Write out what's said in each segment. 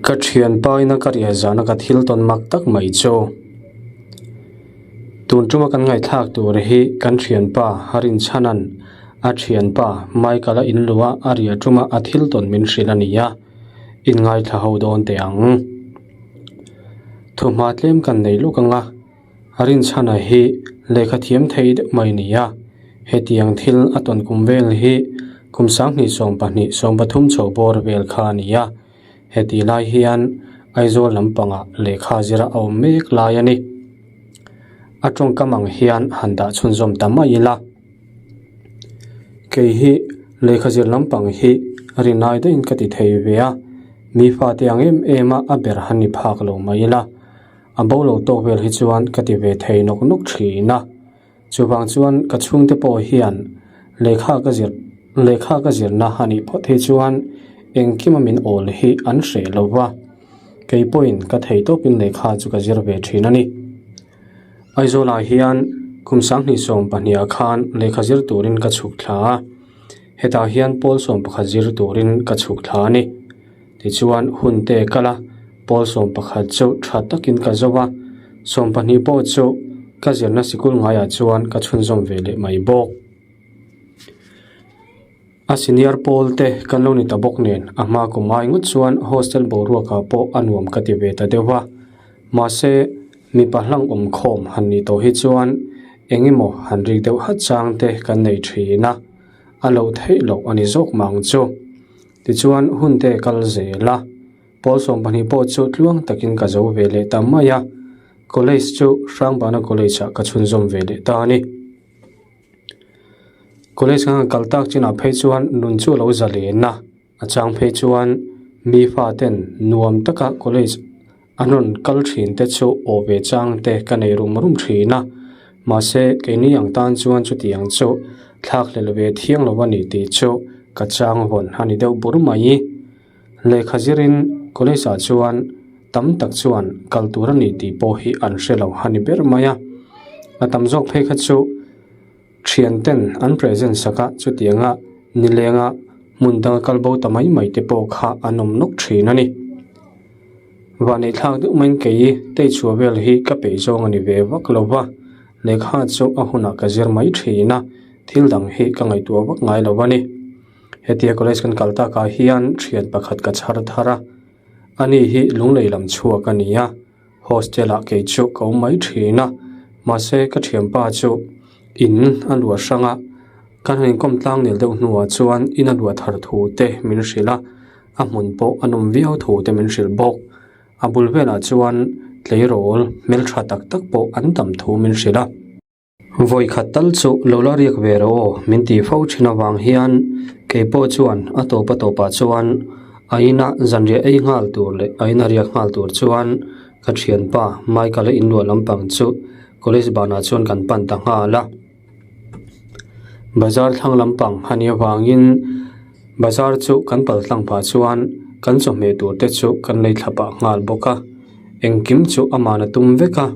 Ka thianpa ina ka riah zana ka thil tawn mak tak mai chu. Tun tuma kan ngaihthlak tur hi kan thianpa Harinchhanan a thianpa Michael-a inluah a riah tuma a thil tawn min hrilh a ni a, inngaithla ho dawn teh ang. Thuhma tlem kan nei luk ang a. A rinchhana hi lehkha thiam thei deuh mai a ni a, hetiang thil a tawn kum vel hi kum 2020, 13 chho bawr vel kha a ni a, heti lai hian Aizawl lampangah lehkha zira a awm mek lai a ni. A tawngkam ang hian han dah chhunzawm ta mai ila. Kei hi lehkha zir lampang hi rinai deuhin ka ti thei ve a, mi fate ang em em a a ber han ni phak lo mai ila. A bo lo tawk vel hi chuan ka ti ve thei nawk nawk thin a. Chuvang chuan ka chhungte pawh hian lehkha ka zir lehkha ka zirna a nih phawt hi chuan engkima min awl hi an hreh lo va. Kei pawhin ka thei tawpin lehkha chu ka zir ve thin a ni. Aizawlah hian kum 2022 khan lehkha zir turin ka chhuk thla a. Hetah hian pawl 11 zir turin ka chhuk thla a ni. Tichuan hun te kal a, pawl 11 chu tha takin ka zo a, 12 pawh chu ka zirna sikul ngaiah chuan ka chhunzawm ve leh mai bawk. A senior pawl te kan lo ni ta bawk nen a hma kum ai ngawt chuan hostel boruakah pawh a nuam ka ti ve ta deuh a, mahse mipa hlang awm khawm han nih tawh hi chuan eng emaw han rik deuh hat chang te kan nei thin a, a loh theih loh a ni zawk mang chu. Tichuan hun te kal zel a, pawl 12 pawh chu tluang takin ka zo ve leh ta mai a, college chu Hrangbana College ah ka chhunzawm ve leh ta a ni. College kan han kal tak chinah phei chuan nun chu a lo za len a, a chang phei chuan mi faten nuam taka college An rawn kal thin te chu aw ve chang te ka nei rum rum thin a, mahse keini ang tan chuan chutiang chu thlak hlel ve thiang lo a ni tih chu ka chang vawn a ni deuh bur mai. Lehkha zirin college ah chuan tam tak chuan kal tur a ni tih pawh hi an hre lo a ni ber mai a, a tam zawk phei kha chu Thian ten an present sak a, chutianga nilenga hmun danga kal bo ta mai mai te pawh kha an awm nawk thin a ni. Vahneih thlak deuh maiin kei tei chhuah vel hi ka peih zawng a ni ve vak lo va, lehkha chu a hunah ka zir mai thin a, thil dang hi ka ngaihtuah vak ngai lo a ni. Hetia college kan kal takah hian thian pakhat ka chhar thar a, ani hi lunglei lam chhuak a ni a. Hostel ah kei chu ka awm mai thin a, mahse ka thianpa chu in a luah hrang a, kan han inkawm tlang nel deuh hnuah chuan in a luah thar thu te min hrilh a, a hmun pawh a nawm viau thu te min hrilh bawk. A bul velah chuan tleirawl hmeltha tak tak pawh an tam thu min hrilh a. Vawi khat tal chu lo la riak ve rawh aw min ti fo thin avang hian kei pawh chuan a tawp a tawpah chuan a ina zanriah ei nghal tur leh a ina riak nghal tur chuan ka thianpa Michael-a inluah lampang chu college banah chuan kan pan ta nghal a. Bazar thlang lampang a nih avangin bazar chu kan pal tlang pah chuan kan chawhmeh tur te chu kan lei thla pah nghal bawk a. Engkim chu aman a tum vek a,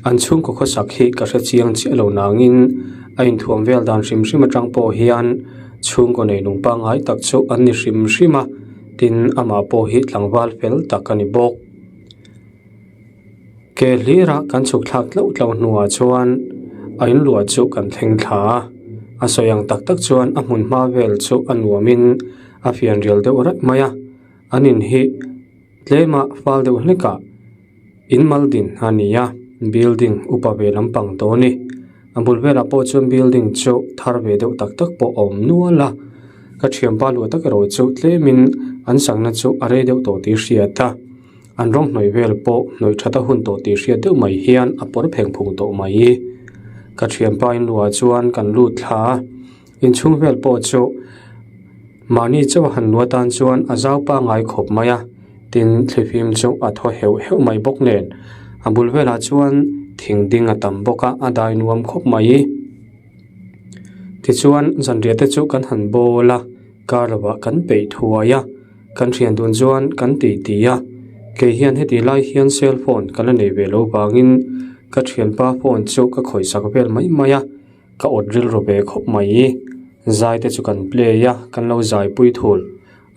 an chhungkaw khawsak hi ka hre chiang chiah lo nangin a inthuam vel dan hrim hrim atang pawh hian chhungkaw nei lung pangngai tak chu an ni hrim hrim a, tin amah pawh hi tlangval fel tak a ni bawk. Ke hlira kan chhuk thlak tlauh tlauh hnuah chuan a inluah chu kan thleng thla a, a sawi ang tak tak chuan a hmun hma vel chu a nuamin a fianrial deuh rep mai a, an in hi. Tlema fal deuh hlekah in mal din a ni a, building upa ve lampang tawh a ni. A bul velah pawh chuan building chu thar ve deuh tak tak pawh a awm nual a, ka thianpa luah tak erawh chu tlemin an sakna chu a rei deuh tawh tih hriat a, an rawng hnawih vel pawh hnawih that a hun tawh tih hriat deuh mai hian a pawr pheng phung tawh mai. Ka thianpa in luah chuan kan lut thla a. Inchhung vel pawh chu mahni chauh a han luah tan chuan a zau pangngai khawp mai a, tin thlifim chu a thaw heuh heuh mai bawk nen a bul velah chuan thing ding a tam bawk a, a dai nuam khawp mai. Tichuan zanriah te chu kan han bawl a, kar lovah kan peih thuai a, kan thian dun chuan kan ti ti a, kei hian heti lai hian cell phone ka la nei ve lo vangin ka thianpa phone chu ka khawihsak vel mai mai a. Ka awt rilru ve khawp mai. Zai te chu kan play a, kan lo zai pui thul.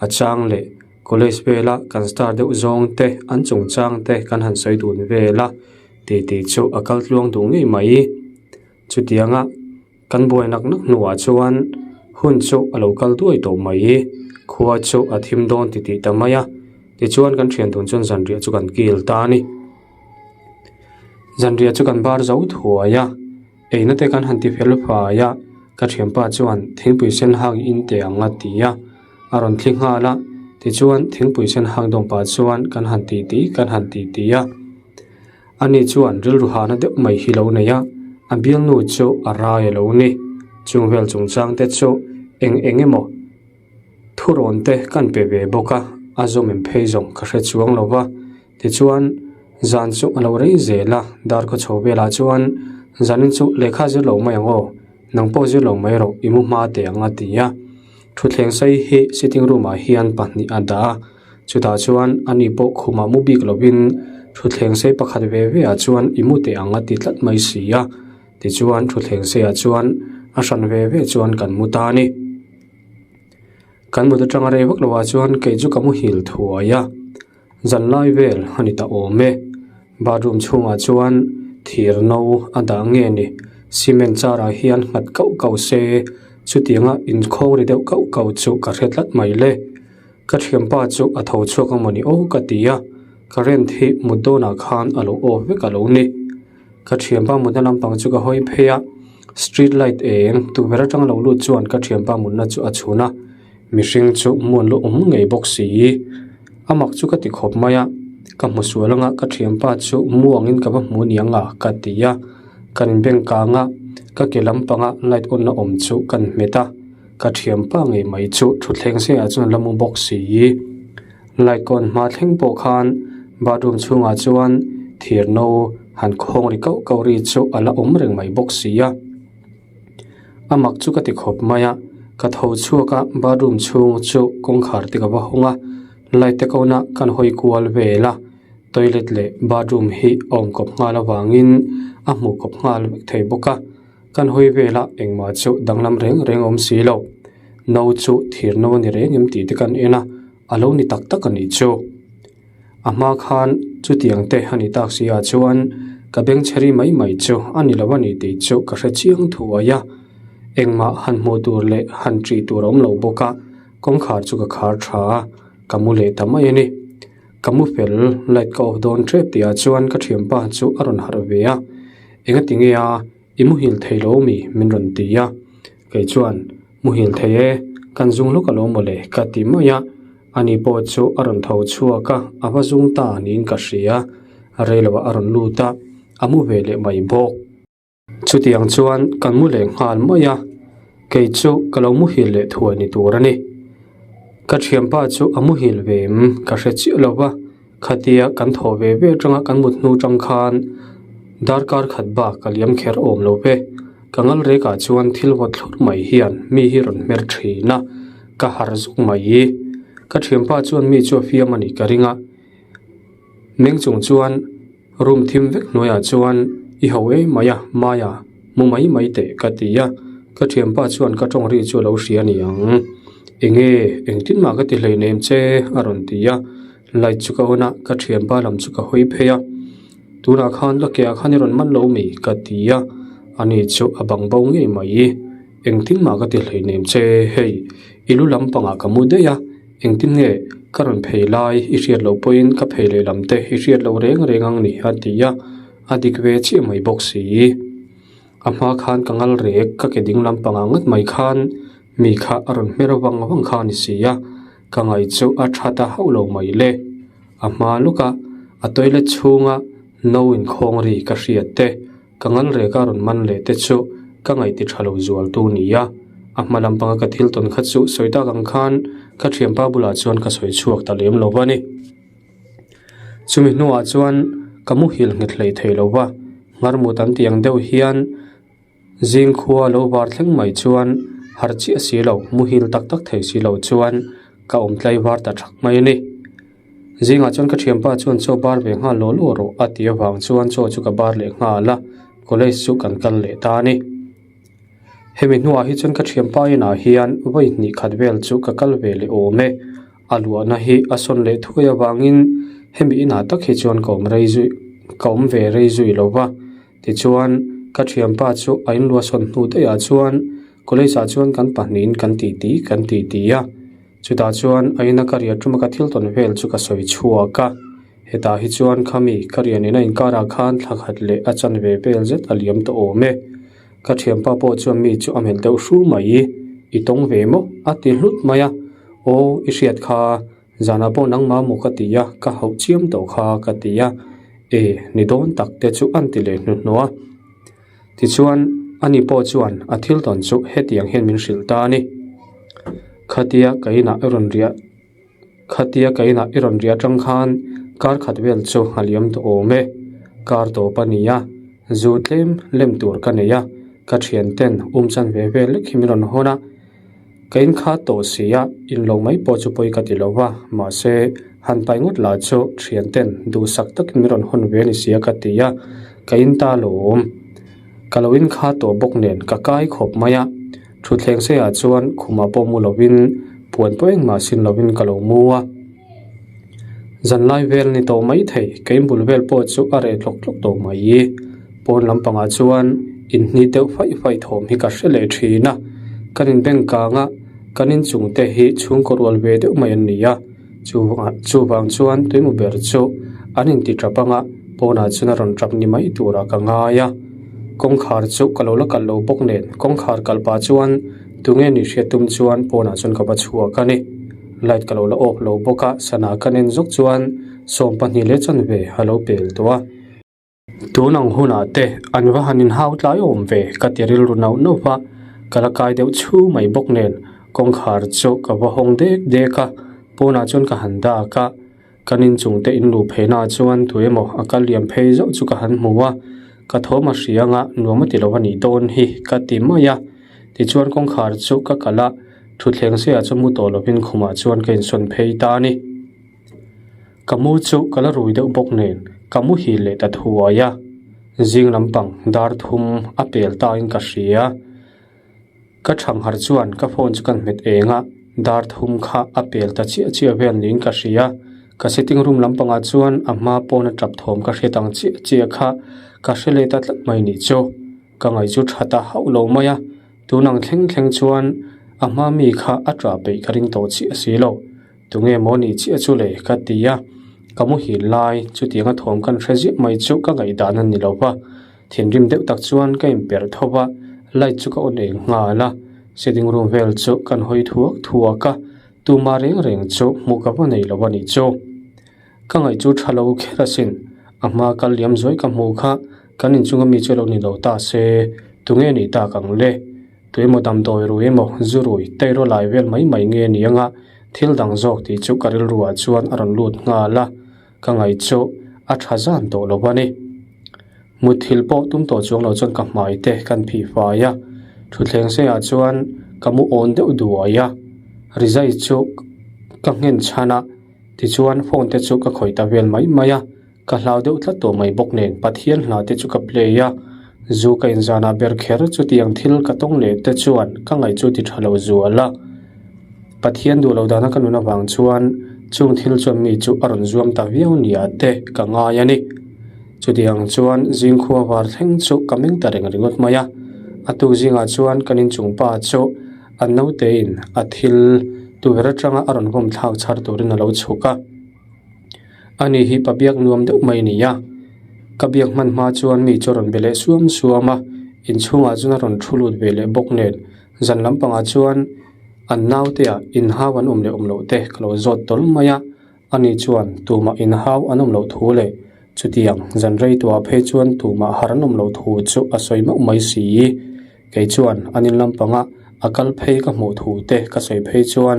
A chang leh. College vela kan star deuh zawng te an chungchang te kan han sawi dun vel a titi chu a kal tluang duh ngei mai. Chutianga kan buai nak nak hnuah chuan hun chu a lo kal duai tawh mai. Khua chu a thim dawn titih ta mai a, tichuan kan thian dun chuan zanriah chu kan kil ta a ni. Zanriah chu kan bar zo thuai a. Eina te kan han ti fel fai a, ka thianpa chuan thingpui sen hang in teh ang a ti a, a rawn thli nghal a, tichuan thingpui sen hang dawm pah chuan kan han ti ti kan han ti ti a. Ani chuan rilru hahna deuh mai hi lo nei a, a bialnu chu a rai a lo ni. Chung vel chungchang te chu eng eng emaw thurawn te kan pe ve bawk a, a zawm em phei zawng ka hre chuang lo va. Tichuan, zan chu a lo rei zel a, darkaw chho velah chuan zanin chu lehkha zir lo mai ang aw, nang pawh zir lo mai rawh, i mu hma teh ang a ti a. Thutthleng sei hi sitting room ah hian pahnih a dah a, chutah chuan ani pawh khumah mu bik lovin thutthleng sei pakhat ve ve ah chuan i mu teh ang a ti tlat mai si a. Tichuan, thutthleng sei ah chuan a hran ve ve chuan kan mu ta a ni. Kan mut atanga rei vak lovah chuan kei chu ka muhil thuai a. Zan lai vel a ni ta awm e. Bathroom chhungah chuan thir no a dah nge ni? Cement char ah hian nghat kauh kauh se chutianga inkhawng ri deuh kauh kauh chu ka hre tlat mai le. Ka thianpa chu a tho chhuak a mawni aw ka ti a, current hi mut dawnah khan a lo off vek a lo ni. Ka thianpa mutna lampang chu ka hawi phei a, street light eng tukverh atang lo lut chuan ka thianpa mutna chu a chhun a. Mihring chu muan lu awm ngei bawk si. A mak chu ka ti khawp mai a, ka hmu sual anga ka thianpa chu muangin ka va hmu niang a ka ti a. Kan inbeng kang a, ka ke lampanga light on na awm chu kan hmet a, ka thianpa ngei mai chu thutthleng seiah chuan a la mu bawk si. Light kawn hma thleng pawh khan bathroom chhungah chuan thir no han khawng ri kauh kauh ri chu a la awm reng mai bawk si a. A mak chu ka ti khawp mai a, ka tho chhuak a bathroom chhung chu kawngkhar te ka va hawng a, light te kona kan hawi kual vel a, toilet leh bathroom hi a awm kawp nghal avangin a hmuh kawp nghal vek thei bawk a, kan hawi vel a engmah chu danglam reng reng a awm si lo, no chu thir no a ni reng em tih te kan en a, a lo ni tak tak a nih chu. A hma khan chutiang te a ni tak si ah chuan ka beng chheri mai mai chu a ni lo a ni tih chu ka hre chiang thuai a. Engmah han hmuh tur leh han ṭih tur a awm lo bawk a, kawngkhar chu ka khar ṭha a, ka mu leh ta mai a ni. Ka mu fel light ka off dawn ṭep tih ah chuan ka ṭhianpa chu a rawn harh ve a, engati nge a I muhil thei lo mi? min rawn ti a. Kei chuan, Muhil thei e, kan zung lawk alo mawle ka ti mai a. Ani pawh chu a rawn tho chhuak a, a va zung ta niin ka hria. Rei loah a rawn lut a, a mu ve leh mai bawk. Chutiang chuan kan mu leh nghal mai a, kei chu ka lo muhil leh thuai ni tur a ni. Ka thianpa chu a muhil ve em ka hre chiah lo va. Khatia kan thaw ve ve atanga kan mut hnu tang khan darkar khat bak a liam kher awm lo ve. Ka ngal rekah chuan thil vawt thlur mai hian mi hi rawn hmer thin a, ka harh zuk mai. Ka thianpa chuan mi chu a fiam a nih ka ring a, meng chung chuan room thim vek hnuaiah chuan i ho em mai a, Maya, mu mai mai teh ka ti a, ka thianpa chuan ka tawng ri chu a lo hria a ni ang. Enge, engtin mah ka ti hleinem che a rawn ti a. Light chu ka on a, ka thianpa lam chu ka hawi phei a, tunah khan ka ke ah khan i rawn man lo mi ka ti a, ani chu a bang bo ngei mai, engtin mah ka ti hleinem che hei, i lu lampangah ka mu daih a, engtin nge ka rawn phei lai i hriat loh pawhin ka phei leh lam te i hriat loh reng reng ang ni a ti a, a dik ve chiah mai bawk si. A hma khan ka ngal rek ka ke ding lampangah ngawt mai khan mi kha a rawn hmer vang vang kha a ni si a. Ka ngaih chu a tha ta hauh lo mai le. A hma lawk a, a toilet chhunga no inkhawng ri ka hriat te, ka ngal rek a rawn man leh te chu ka ngaih ti tha lo zual tu nia. A hma lampanga ka thil tawn kha chu sawi tak ang khan ka thianpa bulah chuan ka sawi chhuak ta lem lo va ni. Chumi hnuah chuan ka muhil nghet hlei thei lo va, ngarmut an tih ang deuh hian, Zing khua lo var thleng mai chuan harh chiah si lo, muhil tak tak thei si lo chuan ka awm tlai var ta thak mai a ni. Zingah chuan ka thianpa chuan chaw bar ve nghal law law rawh a tih avang chuan chaw chu ka bar leh nghal a, college chu kan kal leh ta a ni. Hemi hnuah hi chuan ka thianpa inah hian vawi hnih khat vel chu ka kal ve leh awm e. A luahna hi a sawn leh thuai avangin hemi inah tak hi chuan ka awm rei zui ka awm ve rei zui lo va. Tichuan, ka thianpa chu a inluah sawn hnu daihah chuan college ah chuan kan pahnihin kan titi kan titi a. Chutah chuan a ina ka riah tuma ka thil tawn vel chu ka sawi chhuak a. Hetah hi chuan khami ka riah nena inkarah khan thla khat leh a chanve vel zet a liam tawh awm e. Ka thianpa pawh chuan mi chu a melh deuh hru mai, I tawng ve maw? a ti hlut mai a. Aw, i hriat kha, zanah pawh nangmah maw ka ti a, ka hauh chiam tawh kha ka ti a. E, ni dawn tak te chu an ti leh hnuhnawh a. Tichuan, ani pawh chuan a thil tawn chu hetiang hian min hrilh ta a ni. Khatia ka inah i rawn riah. Khatia ka inah i rawn riah atang khan kar khat vel chu a liam tawh awm e. Kar tawp a ni a, zu tlem lem tur ka nei a, ka thian ten um chan ve vel lek hi min rawn hawn a. Ka inkhat tawh si a, in lo mai pawh chu pawi ka ti lo va, mahse han pai ngawt lah chu thian ten duhsak takin min rawn hawn ve a ni sia ka ti a, ka in ta lo awm. Ka lo inkhat tawh bawk nen ka kai khawp mai a. Thutthleng seiah chuan khumah pawh mu lovin puan pawh engmah sin lovin ka lo mu a. Zanlai vel ni tawh mai thei, keim bul vel pawh chu a reh tlawk tlawk tawh mai. Pawn lampangah chuan inhni deuh faih faih thawm hi ka hre leh thin a. Kan inbeng kang a, kan inchung te hi chhungkaw rual ve deuh mai an ni a. Chuvang chuan tuimu ber chu an inti tap anga pawnah chuan a rawn tap ni mai turah ka ngai a. Kawngkhar chu ka lo la kalh lo bawk nen kawngkhar kalh pah chuan tunge ni hriat tum chuan pawnah chuan ka va chhuak a ni. Light ka lo la off lo bawk a, sana ka nen zawk chuan 12 leh chanve a lo pel tawh a. Tun ang hunah te an va han inhau tlai awm ve ka ti rilru nauh nauh va, ka la kai deuh chhu mai bawk nen kawngkhar chu ka va hawng dek dek a, pawnah chuan ka han dak a, kan inchung te in luh phei naah chuan tu emaw a kal liam phei zauh chu ka han hmu a, ka thawm a hria anga nuam a ti lo a nih dawn hi ka ti mai a, tichuan kawngkhar chu ka kalh a, thutthleng seiah chu mu tawh lovin khumah chuan ka insawn phei ta a ni. Ka mu chu ka la rui deuh bawk nen ka muhil leh ta thuai a, zing lampang dar thum a pel tain ka hria. Ka thangharh chuan ka phone chu kan hmet eng a, dar thum kha a pel ta chiah chiah vel niin ka hria. Ka sitting room lampangah chuan a hma pawna tap thawm ka hriat ang chiah chiah kha ka hre leh ta tlat mai nih chu. Ka ngaih chu tha ta hauh lo mai a, tun ang thleng thleng chuan a hma mi kha a tah peih ka ring tawh chiah si lo. Tunge maw nih chiah chu le? ka ti a, ka muhil lai chutianga thawm kan hre ziah mai chu ka ngaihdan a ni lo va, thinrim deuh tak chuan ka inperh tho va, light chu ka on eng nghal a, sitting room vel chu kan hawi thuak thuak a, tumah reng reng chu hmuh ka va nei lo a nih chu. Ka ngaih chu tha lo kher asin, a hma kal liam zuai ka hmuh kha kan inchunga mi chu lo ni lo ta se, tunge nih tak ang le? Tuemaw damdawi rui emaw zu rui teiraw lai vel mai mai nge ni anga thil dang zawk tih chu ka rilruah chuan a rawn lut nghal a, ka ngaih chu a tha zan tawh lo a ni. Mutthil pawh tum tawh chuang lo chuan ka hmai te kan phih fai a, thutthleng seiah chuan ka mu awn deuh duai a, rizai chu ka nghen chhan a, tichuan phone te chu ka khawih ta vel mai mai a. Ka hlau deuh tlat tawh mai bawk nen Pathian hla te chu ka play a, zu ka inzanah ber kher chutiang thil ka tawng leh te chuan ka ngaih chu ti tha lo zual a. Pathian duh lo dana ka nun avang chuan chung thil chuan mi chu a rawn zuam ta viau nia te ka ngai a ni. Chutiang chuan zingkhua var thleng chu ka meng ta reng ringawt mai a, a tuk zingah chuan kan inchung pa chu a nautein a thil tuver atanga a rawn vawm thlak chhar turin a lo chhuk a. Ani hi pa biak nuam deuh mai a ni a, ka biak hman hma chuan mi chu a rawn be leh suam suam a, inchhungah chuan a rawn thu lut ve leh bawk nen zan lampangah chuan an naute ah inhau an awm leh awm loh te ka lo zawt tawl mai a, ani chuan tumah inhau an awm loh thu leh chutiang zan rei tuah phei chuan tumah har an awm loh thu chu a sawi mauh mai si. Kei chuan an in lampanga a kal phei ka hmuh thu te ka sawi phei chuan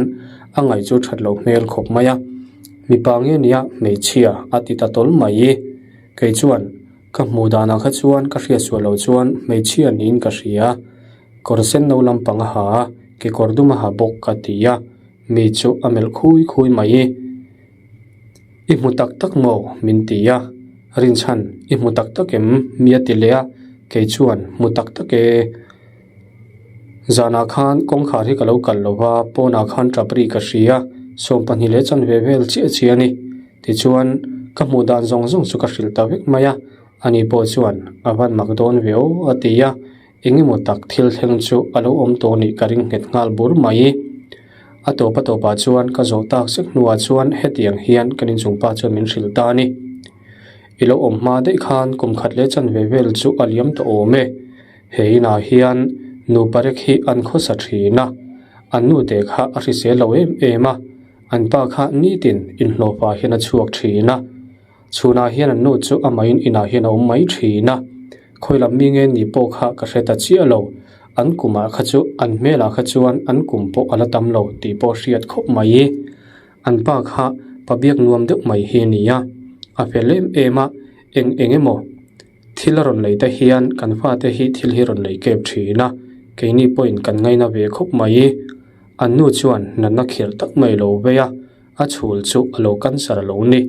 a ngaih chu that loh hmel khawp mai a, mipa nge nia hmeichhia a ti ta tawl mai. Kei chuan ka hmuh danah kha chuan ka hriat sual loh chuan hmeichhia niin ka hria, kawr sen no lampang a ha a, kekawr dum a ha bawk ka ti a, mi chu a melh khui khui mai. I hmu tak tak maw? min ti a, Rinchhan, i hmu tak tak em? mi a ti leh a, kei chuan, Hmu tak tak e. Zanah khan kawngkhar hi ka lo kalh lo va, pawnah khan tap ri ka hria. Sawmpahnih leh chanve vel chiah chiah a ni. Tichuan, ka hmuh dan zawng zawng chu ka hrilh ta vek mai a, ani pawh chuan a van mak dawn ve aw a ti a, eng emaw tak thil thleng chu a lo awm tawh nih ka ring nghet nghal bur mai. A tawp a tawpah chuan ka zawh tak zek hnuah chuan hetiang hian kan inchungpa chuan min hrilh ta a ni. I lo awm hma daih khan kum khat leh chanve vel chu a liam tawh awm e. He inah hian nupa rek hi an khawsa thin a, an nute kha a hrisel lo em em a, an pa kha nitin inhlawhpah hian a chhuak thin a. Chhunah hian an nu chu amahin inah hian a awm mai thin a, khawi lam mi nge ni pawh kha ka hre ta chiah lo, an kumah kha chu an hmelah kha chuan an kum pawh a la tam lo tih pawh hriat khawp mai. An pa kha pa biak nuam deuh mai hi a ni a, a fel em em a, eng eng emaw Thil a rawn lei te hian kan fate hi thil hi rawn lei kep thin a, keini pawhin kan ngaina ve khawp mai. An nu chuan natna khirh tak mai lo vei a, a chhul chu a lo cancer a lo ni.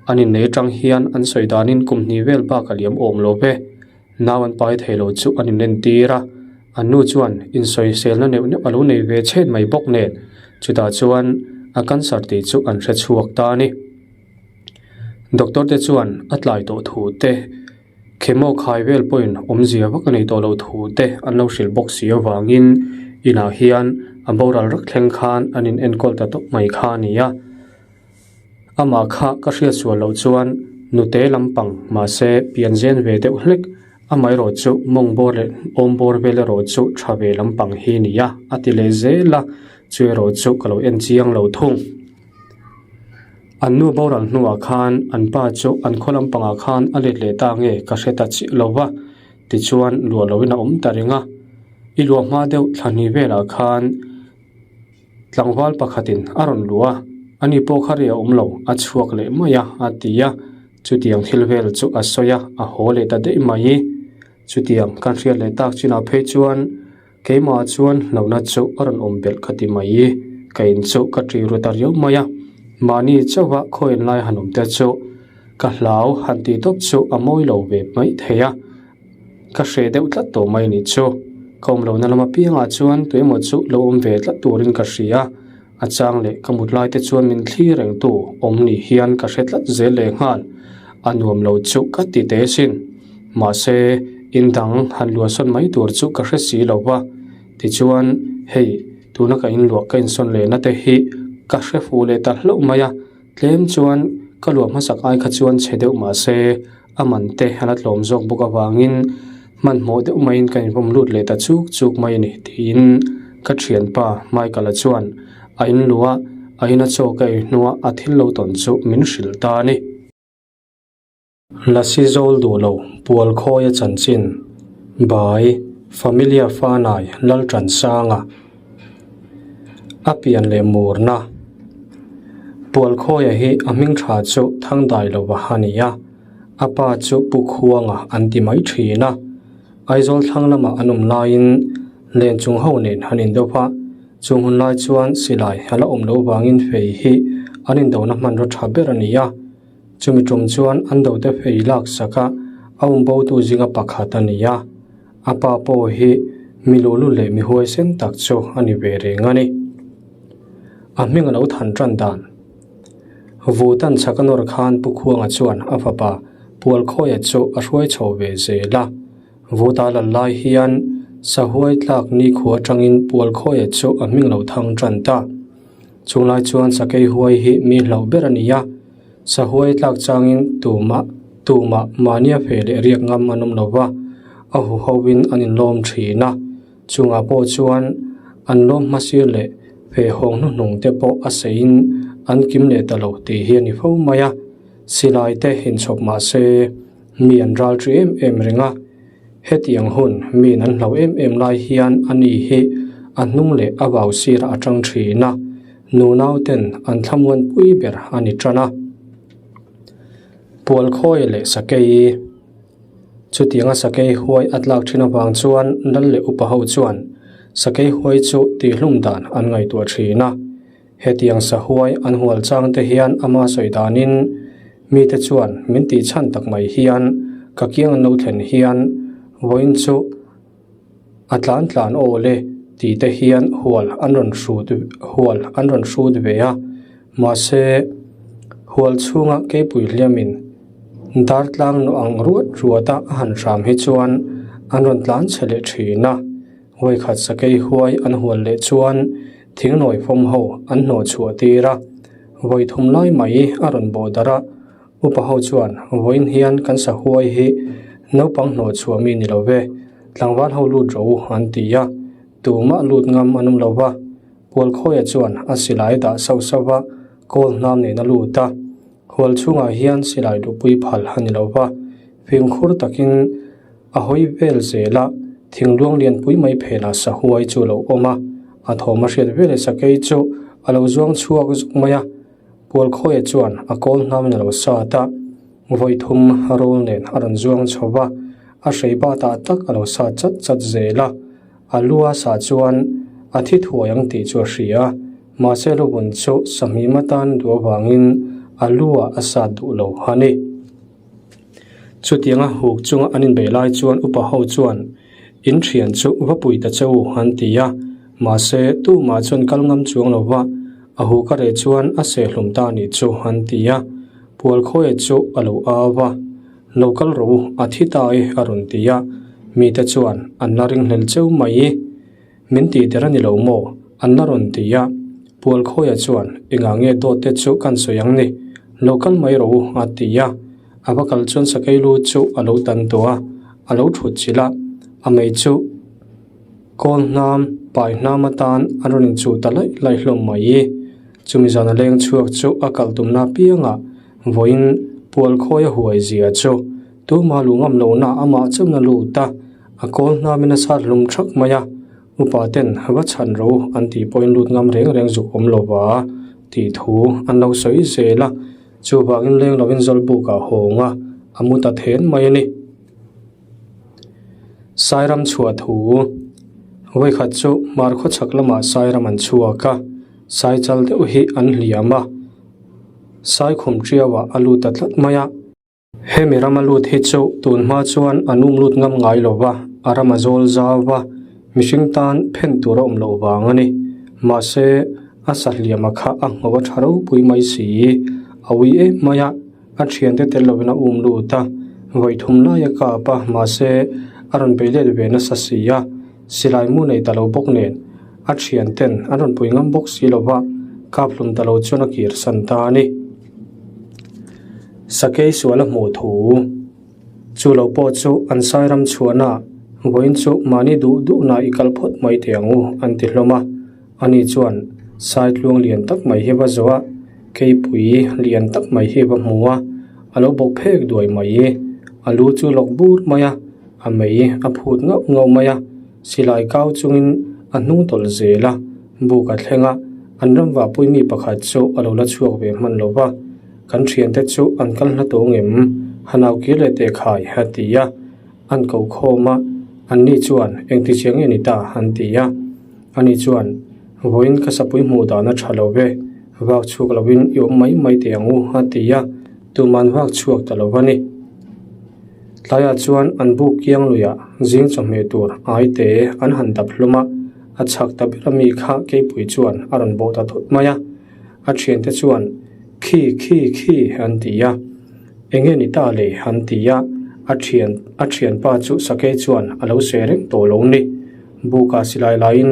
An innei atang hian an sawi danin kum hnih vel bak a liam awm lo ve. Nau an pai thei lo chu an inentir a, an nu chuan insawiselna neuh neuh a lo nei ve chhet mai bawk nen, chutah chuan a cancer tih chu an hre chhuak ta a ni. Doctor te chuan a tlai tawh thu te, chemo khai vel pawhin awmzia vak a nei tawh loh thu te an lo hrilh bawk si avangin inah hian a boral rak thleng khan an in enkawl ta tawp mai kha a ni a. Amah kha ka hriat sual loh chuan nute lampang mahse pian zen ve deuh hlek amaherawh chu mawng bawr leh awm bawr vel erawh chu tha ve lampang hi a ni a, a ti leh zel a, chu erawh chu ka lo en chiang lo thung. An nu boral hnuah khan an pa chu an khaw lampangah khan a let leh ta nge ka hre ta chiah lo va, tichuan luah loin a awm ta reng a. I luah hma deuh thla hnih velah khan tlangval pakhatin a rawn luh a, ani pawh kha rei a awm lo, a chhuak leh mai a, a ti a. Chutiang thil vel chu a sawi a, a haw leh ta daih mai. Chutiang kan hriat leh tak chinah phei chuan Keimah chuan hlauhna chu a rawn awm belh ka ti mai i, ka in chu ka ṭi ru ta riau mai a, mahni chauha khawiin lai han awm te chu ka hlau han tih tawp chu a mawi lo ve mai thei a, ka hreh deuh tlat tawh mai nih chu. Ka awm lohna lam apiangah chuan tuemaw chu lo awm ve tlat turin ka hria, a chang leh ka mut lai te chuan min thlir rengtu awm nih hian ka hre tlat zel leh nghal, a nuam lo chu ka ti teh sin. Mahse, in dang han luahsawn mai tur chu ka hre si lo va, tichuan, hei, tuna ka inluah ka insawn lehna te hi ka hre fuh leh ta hlauh mai a, tlem chuan ka luah hmasak ai kha chuan chhe deuh mahse, a man te a la tlawm zawk bawk avangin hmanhmawh deuh maiin ka invawm lut leh ta chuk chuk mai a ni, tiin ka thianpa Michael-a chuan a inluah a ina chaw ka ei hnuah a thil lo tawn chu min hrilh ta a ni. Lasi zawl duh lo pual khawia chanchin Bai Familia Fanai Lalṭansanga a pian leh murna Pual khawia hi a hming ṭha chu Thangdai lova a ni a, a pa chu Pu Khuanga an ti mai ṭhin a. Aizawl thlang lamah an awm laiin len chung ho nen an indo a, chung hun lai chuan silai a la awm loh vangin fei hi an indona hmanraw ṭha ber a ni a. Chumi tum chuan an dote fei lak sak a, a umbotu zinga pakhat a ni a. A pa pawh hi mi luhlu leh mi huaisen tak chu a ni ve reng a ni. A hming a lo than tan dan. Vutan chhak a nawr khan Pu Khuanga chuan a fapa Pualkhawia chu a hruai chho ve zel a. Vuta lal lai hian sahuai tlak nikhua atangin Pualkhawia chu a hming lo thang tan ta. Chunglai chuan sakei huai hi mi hlauh ber a ni a, sahuai tlak changin tumah tumah mahnia feh leh riak ngam an awm lo va, a huhoin an inlawm thin a, chungah pawh chuan an lawm hmasir leh feh hawng hnuhnung te pawh a seiin an kim leh ta lo tih hi a ni fo mai a, silai te inchhawp mah se mi an ral ṭi em em reng a. Hetiang hun miin an hlau em em lai hian a ni hi a hnung leh a vau sirah a tang thin a, nunau ten an thlamuan pui ber a ni tan a. Pualkhawi leh sakei Chutianga sakei huai a tlak thin avang chuan lal leh upa ho chuan sakei huai chu tihhlum dan an ngaihtuah thin a. Hetiang sahuai an hual chang te hian ama sawi danin mite chuan min tih chhan tak mai hian ka kiang an lo thlen hian vawiin chu a tlan tlan aw le tih te hian hual an rawn hrut hual an rawn hrut ve a. Mahse, hual chhunga keipui hliamin dartlang nu ang ruat ruata a han hram hi chuan an rawn tlan chhe leh thin a. Vawikhat sakei huai an hual leh chuan thingnawi fawm ho an hnawh chhuah tir a, vawi thum lai mai a rawn bawh darh a. Upa ho chuan vawiin hian kan sahuai hi naupang hnawh chhuah mi ni lo ve, tlangval ho lut rawh u an ti a, tumah lut ngam an awm lo va. Pualkhawia chuan a silai dah sauh sauh va, kawl hnam nen a lut a. Hual chhungah hian silai luhpui phal a ni lo va, fimkhur takin a hawi vel zel a, thingluang lianpui mai phenah sahuai chu a lo awm a, a thawm a hriat veleh sakei chu a lo zuang chhuak zuk mai a. Pualkhawia chuan a kawl hnamin a lo sat a, vawi thum rawl nen a rawn zuang chho va, a hrei batah tak a lo sat chat chat zel a. A lu a sah chuan a thi thuai ang tih chu a hria a, mahse lubun chu sahmim atan duh avangin a lu ah a sat duh lo a ni. Chutianga huk chunga an inbeih lai chuan upa ho chuan in thian chu va pui ta che u an ti a, mahse tumah chuan kal ngam chuang lo va, a huk a reh chuan a sehhlum ta nih chu an ti a, Pualkhawia chu a lo au va. Lo kal rawh u, a thi ta e a rawn ti a, mite chuan an la ringhlel cheu mai i, Min tih der a ni lo maw? an la rawn ti a, Pualkhawia chuan engah nge dawt te chu kan sawi ang ni, lo kal mai rawh u a ti a, a va kal chuan sakei lu chu a lo tan tawh a, a lo thut chilh a, a mei chu kawl hnam, pai hnam atan a rawn inchuh ta laih laih hlawm mai i, chumi zan a leng chhuak chu a kal tumna apiangah Vawiin Pualkhawi a huai zia chu tuma lu ngam lohna amah chauhin a lut a, a kawl hnamin a sat hlum thak mai a, upa ten va chhan ro an tih pawhin lut ngam reng reng zuk awm lo va tih thu an lo sawi zel a, chuvangin leng lovin Zawlbuk ah hawng a, a mu ta then mai a ni. Sairam chhuah thu Vawikhat chu hmar khawchhak lamah Sairam an chhuak a, Saichal deuh hi an hliam a. Saikhum Ṭiauah a lut ta tlat mai a. Hemi rama lut hi chu tun hma chuan a num lut ngam ngai lo va, a ram a zawl zau va, mihring tan phen tur a awm loh vang a ni. Mahse, a sahliama kha a ngho a ṭha ropui mai si. A ui em mai a, a ṭhiante tel lovin a um lut a, vawi thum lai a kap a, mahse, a rawn bei let ve nasa si a. Silai mu nei ta lo bawk nen a thian ten an rawn pui ngam bawk si lo va, kap hlum ta lo chuan a kir san ta a ni. Sakei sual a hmuh thu chu lo pawh chu an sai ram chhuahna vawiin chu mahni duh duhna i kal phawt mai teh ang u an ti hlawm a, ani chuan sai tluang lian tak mai hi va zawh a, keipui lian tak mai hi va hmu a, a lo bawk phek duai mai, a lu chu lawk bur mai a. A mei a phut ngauh ngauh mai a, silai kau chungin a hnung tawlh zel a, buk a thleng a, an ram vahpui mi pakhat chu a lo la chhuak ve hman lo va, kan thiante chu an kal hla tawh ngem, hanau kir leh teh khai a ti a, an ko khawm a, anni chuan engti chiang nge ni ta an ti a, ani chuan vawiin ka sapui hmuh dan a tha lo ve, vak chhuak lovin i awm mai mai teh ang u a ti a, tuman vak chhuak ta lo va ni. Tlaiah chuan an buk kiang luiah zing chawhmeh tur aite an han dap hlawm a, a chhak ta ber ami kha keipui chuan a rawn bawh ta thut mai a. A thiante chuan khi khi khi an ti a, enge ni ta le an ti a, a thian a thianpa chu sakei chuan a lo seh reng tawh lo ni. Bukah silai laiin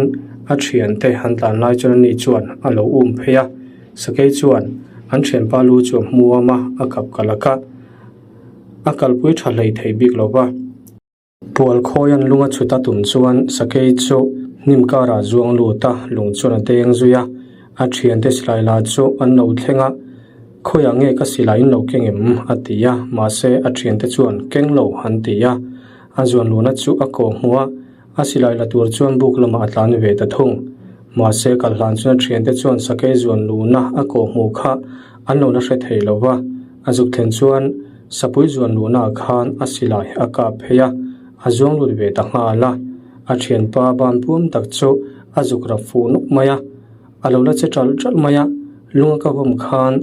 a thiante an tlan lai chuan ani chuan a lo um phei a, sakei chuan an thianpa lu chu a hmuam a, a kap kalak a. A kalpui tha hlei thei bik lo va. Pual khawian lung a chhut a tum chuan sakei chu hnim karah zuang lut a, lung chuan a deng zui a. A thiante silai la chu an lo thleng a, Khawiah nge ka silai in lo keng em? a ti a, mahse a thiante chuan keng lo an ti a. A zuan luna chu a kawh hmuh a, a silai la tur chuan buk lamah a tlan ve ta thung. Mahse kal hlan chuan a thiante chuan sakei zuan luna a kawh hmuh kha an lo la hre thei lo va. A zuk thlen chuan sapui zuan luhnaah khan a silai a kap phei a, a zuang lut ve ta nghal a. A thianpa ban puam tak chu a zuk rap fuh nawk mai a, a lo la che ṭalh ṭalh mai a, lung a ka vawm khan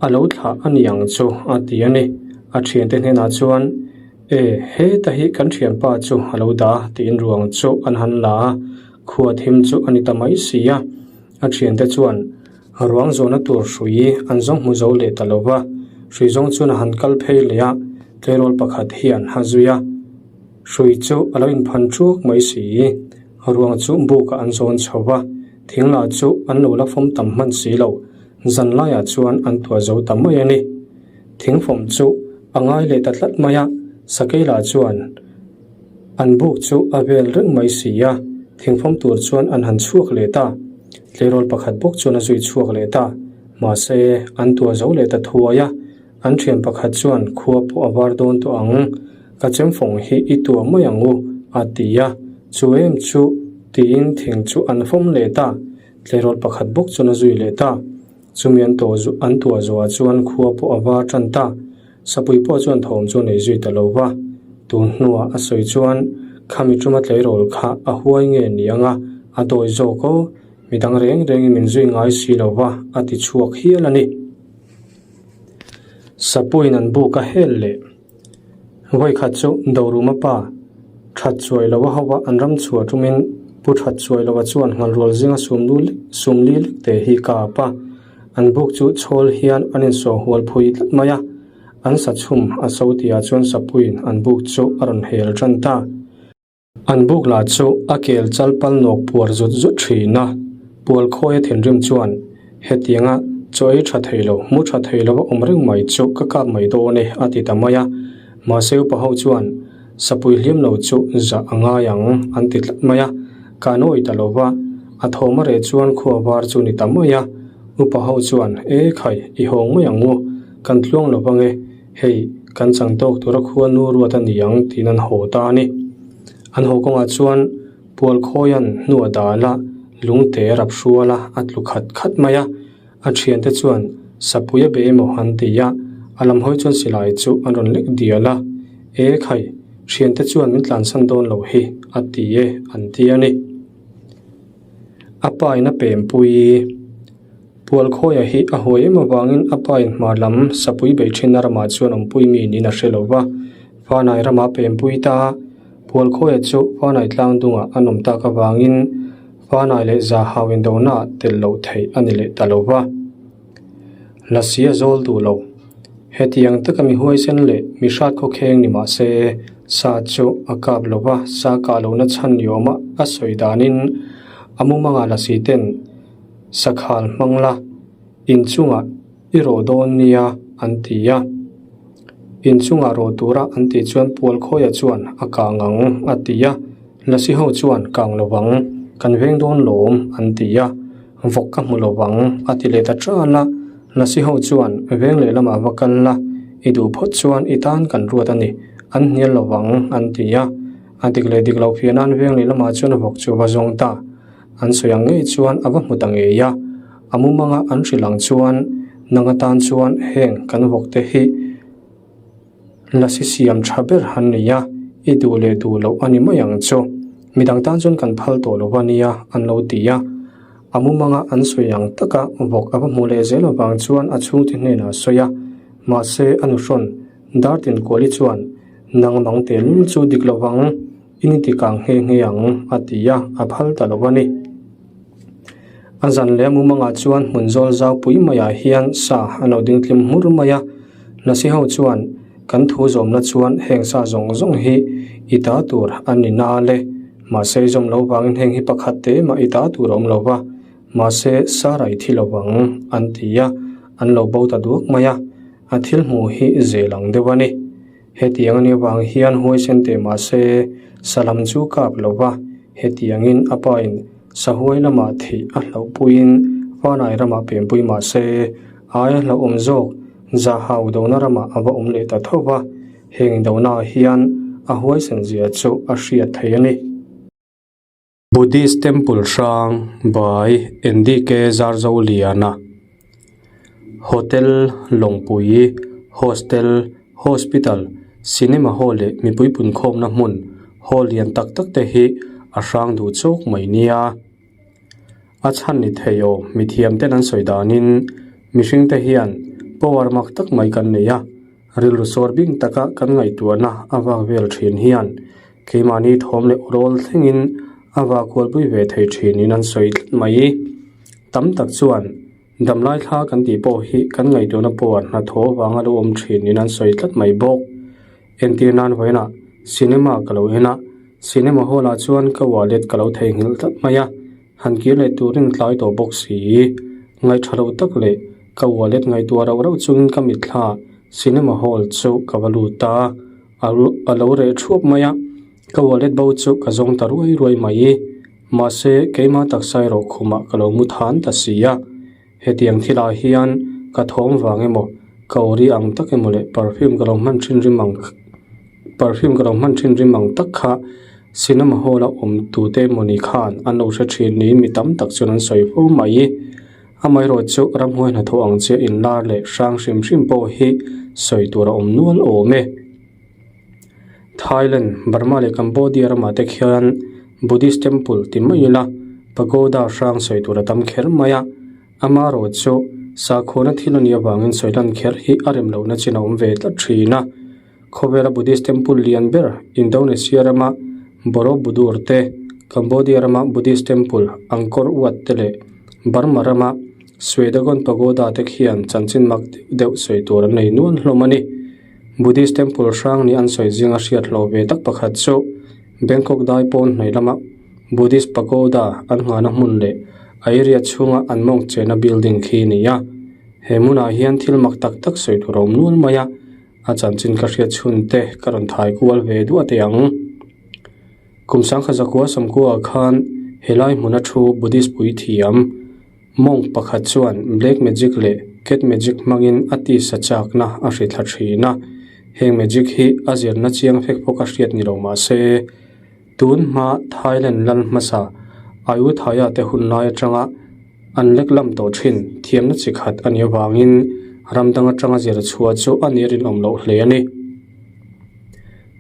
a lo thlah a ni ang chu a ti a ni. A thiante hnenah chuan, E, heta hi kan thianpa chu a lo dah a tiin ruang chu an han la a, khua thim chu a ni ta mai si a. A thiante chuan. Ruang zawhna tur hrui an zawng hmu zo leh ta lo va, hrui zawng chuan a han kal phei leh a, tleirawl pakhat hian a zui a. Hrui chu a lo inphan thuak mai si. Ruang chu bukah an zawn chho va, thing lah chu an lo la fawm tam hman si lo, zan laiah chuan an tuah zo ta mai a ni. Thing fawm chu a ngai leh ta tlat mai a, sakei lah chuan an buk chu a vel reng mai si a, thing fawm tur chuan an han chhuak leh ta. Tleirawl pakhat bawk chuan a zui chhuak leh ta, mahse an tuah zo leh ta thuai a. An thian pakhat chuan khua pawh a var dawn tawh ang, ka chemfawng hi i tuah mai ang u, a ti a, chu em chu tiin thing chu an fawm leh ta. Tleirawl pakhat bawk chuan a zui leh ta. Chumi an tawh an tuah zawhah chuan khua pawh a var tan ta. Sapui pawh chuan thawm chu a nei zui ta lo va. Tun hnuah a sawi chuan khami tuma tleirawl kha a huai nge ni ang a, a dawi zawk aw, midang reng rengin min zui ngai si lo va, a ti chhuak hial a ni. Sapuiin an buk a hel leh. Vawikhat chu Doruma pa that chuai lo a ho a, an ram chhuah tumin Pu That Chuai Lova chuan nghalrual zinga sumli lek te hi ka ap a, an buk chu chhawl hian an insawhhual phui tlat mai a, an sa chhum a so tihah chuan Sapuiin an buk chu a rawn hel tan ta. An buk lah chu a kel chal pal nawk puar zut zut thin a, pual khawia thinrim chuan hetianga chaw ei tha thei lo, mu tha thei lo a awm reng mai chu ka kap mai dawn e a ti ta mai a. Mahse upa ho chuan sapui hliam lo chu zah a ngai ang an ti tlat mai a, ka nawi ta lo va, a thawm a reh chuan khua var chu ni ta mai a. Upa ho chuan e khai i hawng mai ang u, kan tluang lo vang e, Hei, kan chang tawk tura khua nu ruat a ni ang tiin an haw ta a ni. An haw kawngah chuan Pualkhawia'n hnu a dal a, lungte a rap hrual a, a tlu khat khat mai a. A thiante chuan Sapui a be emaw an ti a, a lam hawi chuan silai chu an rawn lek dial a. E khai, thiante chuan min tlansan dawn loh hi a ti e an ti a ni. A pa in a pempui. Pualkhawia hi a huai em avangin a pa in hmar lam sapui bei thinna ramah chuan awmpui mi niin a hre lo va, Fanai ramah pempui ta a, Pualkhawia chu Fanai tlang dungah an awm tak avangin Fanai leh Zahau indonaah tel loh theih a ni leh ta lo va. Lasi a zawl duh lo. Hetiang taka mi huaisen leh mi hrat khawkheng ni mah se, sa chu a kap lo va, sa kah lohna chhan ni awma a sawi danin a mumanga lasi ten Sakhal hmang la, inchungah i rawh dawn nia an ti a. Inchungah rawh tura an tih chuan Pualkhawia chuan a kang ang a ti a, Lasi ho chuan kang lo vang, kan veng dawn lawm an ti a, vawk ka hmu lo vang a ti leh ta ṭal a, Lasi ho chuan veng lehlamah va kal la, i duh phawt chuan i tan kan ruat a ni, an hnial lo vang an ti a. A dik leh dik lo phian an veng lehlamah chuan vawk chu va zawng ta. An sawi ang ngei chuan a va hmu ta ngei a, a mumanga an hrilh ang chuan nang atan chuan heng kan vawk te hi lasi siam tha ber han nei a, i duh leh duh loh a ni mai ang chu. Midang tan chuan kan phal tawh lo a nia an lo ti a. A mumanga an sawi ang taka vawk a va hmuh leh zel avang chuan a chhungte hnenah a sawi a, mahse a nuhrawn Dartin Kuali chuan nangmang tehlul chu dik lovang. I ni tikang nghe nghe ang, a ti a, a phal ta lo a ni. A zan leh a mumangah chuan hmun zawl zau pui maiah hian sa a lo ding tlim hmur mai a. Lasi ho chuan, Kan thu zawmna chuan heng sa zawng zawng hi i ta tur a ni na le. Mahse i zawm lo vangin heng hi pakhat te mah i ta tur a awm lo va, mahse sa rai thi lo vang, an ti a, an lo bo ta duak mai a. A thil hmuh hi zel ang deuh a ni. Hetiang a nih avang hian huaisen teh mah se Salam chu kap lo va, hetiangin a pain sahuai lamah theih a hlauhpuiin Fanai ramah pianpui mah se aia hlauhawm zawk Zahau dona ramah a va awm leh ta tho va, heng donaah hian a huaisen zia chu a hriat thei a ni. Buddhist Temple hrang by NDK Zarzoliana Hotel Lawngpui Hostel Hospital Cinema Hall leh mipui punkhawmna hmun hall lian tak tak te hi a hrang duh chawk mai nia. A chhan ni thei aw mithiam ten an sawi danin mihring te hian power mak tak mai kan nei a, rilru sawr bing taka kan ngaihtuahna a vak vel thin hian Keimahni thawm leh urawl thlengin a vah kualpui ve thei thinin an sawi tlat mai. Tam tak chuan Damlai thla kan tih pawh hi kan ngaihtuahna pawh hnathawh avanga lo awm thin niin an sawi tlat mai bawk. Entir nan vawiinah cinema ka lo en a, cinema hall ah chuan ka wallet ka lo theihnghilh tlat mai a, han kir leh turin tlai tawh bawk si. Ngaihṭha lo tak leh ka wallet ngaihtuah rauh rauh chungin ka mitthla cinema hall chu ka va lut a, a lo reh ṭhuap mai a, ka wallet bo chu ka zawng ta ruai ruai mai. Mahse keimah taksa erawh khumah ka lo mu than ta si a. Hetiang thilah hian ka thawm vang emaw, ka ori ang tak emaw leh perfume ka lo hman thin rim ang perfume ka lo hman thin rim ang tak kha cinema hall a awm tute emawni khan an lo hre thin niin mi tam tak chuan an sawi fo mai. Amaherawh chu ramhuai hnathawh ang chiah inlar leh hrang hrim hrim pawh hi sawi tur a awm nual awm e. Thailand, Burma leh Cambodia ramah te khian Buddhist temple ti mai ila pagoda hrang sawi tur a tam kher mai a, amaherawh chu sakhuana thil a nih avangin sawi lan kher hi a rem lohna chin a awm ve tlat thin a. Khawvela Buddhist temple lian ber Indonesia rama Borobudur te, Cambodia rama Buddhist temple Angkor Wat te leh Burma rama Shwedagon Pagoda te khian chanchin mak deuh deuh sawi tur an nei nual hlawm a ni. Buddhist temple hrang nih an sawi zinga hriat hlawh ve tak pakhat chu Bangkok dai pawn hnuai lama Buddhist pagoda an nghahna hmun leh a area chhunga an mawng chenna building khi a ni a. He hmunah hian thil mak tak tak sawi tur a awm nual mai a, a chanchin ka hriat chhun te ka rawn thai kual ve duah teh ang. Kum sangkhat zakua sawmkua ah khan helai hmuna thu Buddhist puithiam, Monk pakhat chuan black magic leh cat magic hmangin a tisa chakna a hri thla thin a, heng magic hi a zirna chiang fek bawk a hriat ni lo mah se, tun hma Thailand lal hmasa Ayutthaya te hun lai atanga an lek lam tawh thin thiamna chi khat a nih avangin ram dang atanga zir chhuah chu a nih rinawm loh hle a ni.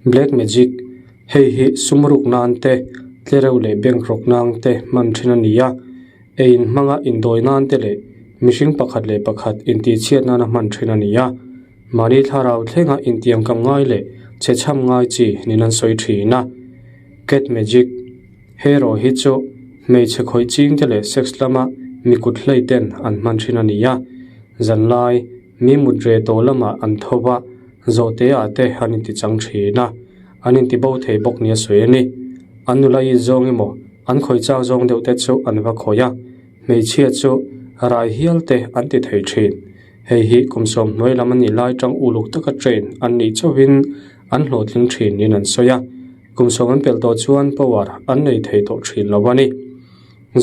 Black magic, Hei hi sumruk nan te, tlereuh leh bank rawk nang te hman thin a ni a. Ei in hmanga indawi nan te leh mihring pakhat leh pakhat intihchhiat nana hman thin a ni a. Mahni thlarau thlenga intiamkam ngai leh chhechham ngai chi niin an sawi thin a. Cat magic, Hero hi chu hmeichhe khawih ching te leh sex lama mi kut hlei ten an hman thin a ni a. Zanlai, mi mut re tawh lamah an tho va, zawhte ah te an intichang thin a. An intibo thei bawk nia sawi a ni. An nula i zawng emaw, an khawi chak zawng deuh te chu an va khawi a, hmeichhia chu rai hial te an ti thei thin. Hei hi kum sawmhnuai lam a nih lai tang uluk taka train an nih chauhin an hlawhtling thin niin an sawi a, kum sawm an pelh tawh chuan power an nei thei tawh thin lo a ni.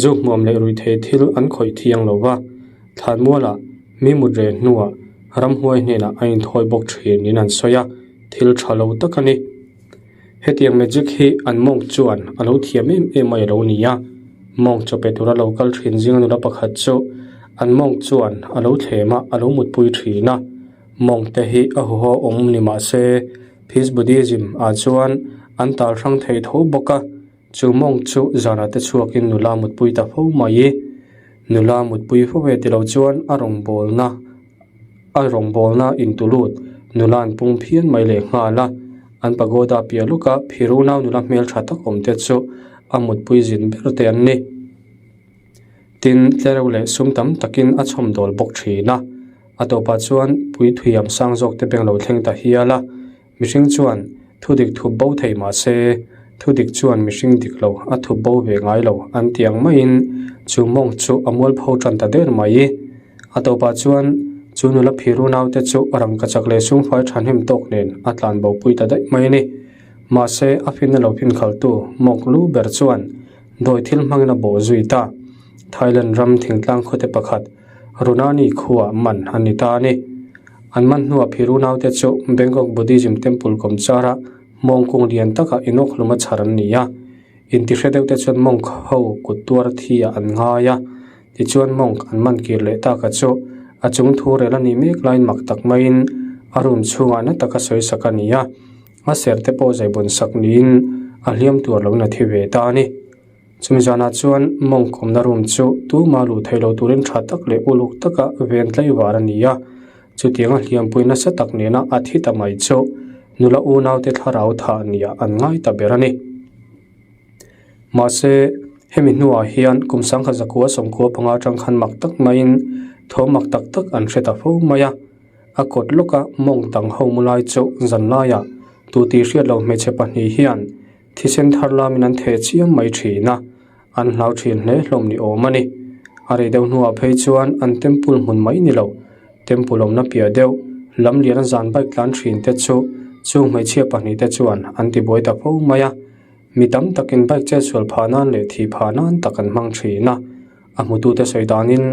Zu hmuam leh ruihthei thil an khawih thiang lo va, thlanmualah mi mut reh hnuah ramhuai hnenah a inthawi bawk thin niin an sawi a, thil tha lo tak a ni. Hetiang magic hi an monk chuan a lo thiam em em mai a lo ni a, monk chaw pe tura lo kal thin zinga nula pakhat chu an monk chuan a lo thlem a, a lo mutpui thin a. Monk te hi a huho awm ni mah se Peace Buddhism ah chuan an tal hrang thei tho bawk a, chu monk chu zanah te chhuakin nula mutpui ta fo mai. Nula mutpui fo ve tilo chuan a rawngbawlna. A rawngbawlna intulut nula an pung phian mai leh nghal a, an pagoda piah lawka phiru nau nula hmeltha tak awm te chu a mutpui zin ber te an ni. Tin, tlereuh leh sum tam takin a chhawmdawl bawk thin a, a tawpah chuan puithuiam sang zawk te beng lo thleng ta hial a, mihring chuan thu dik thup bo thei mah se, thu dik chuan mihring dik lo a thup bo ve ngai lo an ti ang maiin chu mawng chu a mualpho tan ta der mai. A tawpah chuan chu nula phiru naute chu rangkachak leh sumfai thahnem tawk nen a tlan bo pui ta daih mai a ni. Mahse, a finna lo finkhaltu mawng lu ber chuan dawi thil hmangin a bawh zui ta. Thailand ram thingtlang khawte pakhat Runani khuaa man an ni ta a ni. An man hnuah phiru naute chu Bangkok Buddhism Temple kawmchara mawngkung lian takah inawkhlum a chhar an ni a. Intihre deuhte chuan monk ho kut tuar thi ah an ngai a. Tichuan monk an man kir leh taka chu a chung thu rel a nih mek laiin mak tak maiin a room chhungah na taka sawi sak a ni a. A ser te pawh zaibawn sak niin a hliam tur lo in a thi ve ta a ni. Chumi zanah chuan monk awmna room chu tuma luh theih loh turin tha tak leh uluk taka ven tlaivar a ni a. Chutianga hliampui nasa tak nena a thi ta mai chu nula unaute thlarau thah nia an ngai ta ber a ni. Mahse, hemi hnuah hian kum sangkhat zakua sawmkua panga atang khan mak tak maiin Thawm mak tak tak an hre ta fo mai a. A kawt lawka mawng dang ho mu lai chu zan laiah tu tih hriat lo hmeichhe pahnih hian thisen thar lamin an theh chiam mai thin a, an hlau thin hle hlawm ni awm a ni. A rei deuh hnuah phei chuan an temple hmun mai ni lo, temple awmna piah deuh lam liana zan bike tlan thin te chu chung hmeichhia pahnih te chuan an tibuai ta fo mai a. Mi tam takin bike chetsual phah nan leh thih phah nan tak an hmang thin a. A hmutute sawi danin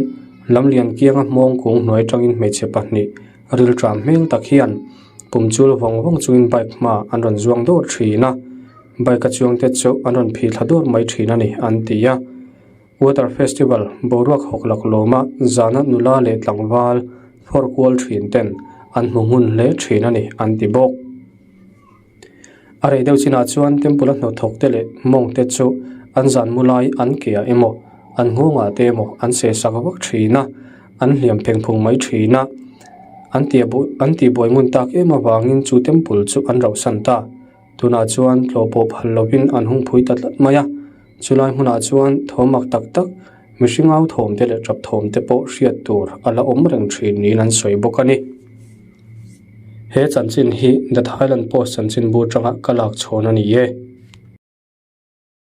lamlian kianga hmawng kung hnuai atangin hmeichhe pahnih rilṭam hmel tak hian pum chul vawng vawng chungin bike hma an rawn zuang dawr thin a, bike a chuangte chu an rawn phih thla dawr mai thin a ni an ti a. Water Festival boruak hawk lak lawma zana nula leh tlangval phawrh kual thin ten an hmu hmun hle thin a ni an ti bawk. A rei deuh chinah chuan temple a hnawthawk te leh mawng te chu an zan mu lai an ke ah emaw an nghawngah te emaw an seh sak vak thin a, an hliam pheng phung mai thin a. An tia buh an tihbuai ngun tak em avangin chu temple chu an rauhsan ta. Tunah chuan tlawh pawh phal lovin an hung phui ta tlat mai a, chulai hmunah chuan thawm mak tak tak mihring au thawm te leh tap thawm te pawh hriat tur a la awm reng thin niin an sawi bawk a ni. He chanchin hi The Thailand Post chanchinbu atanga ka lak chhawn a ni e.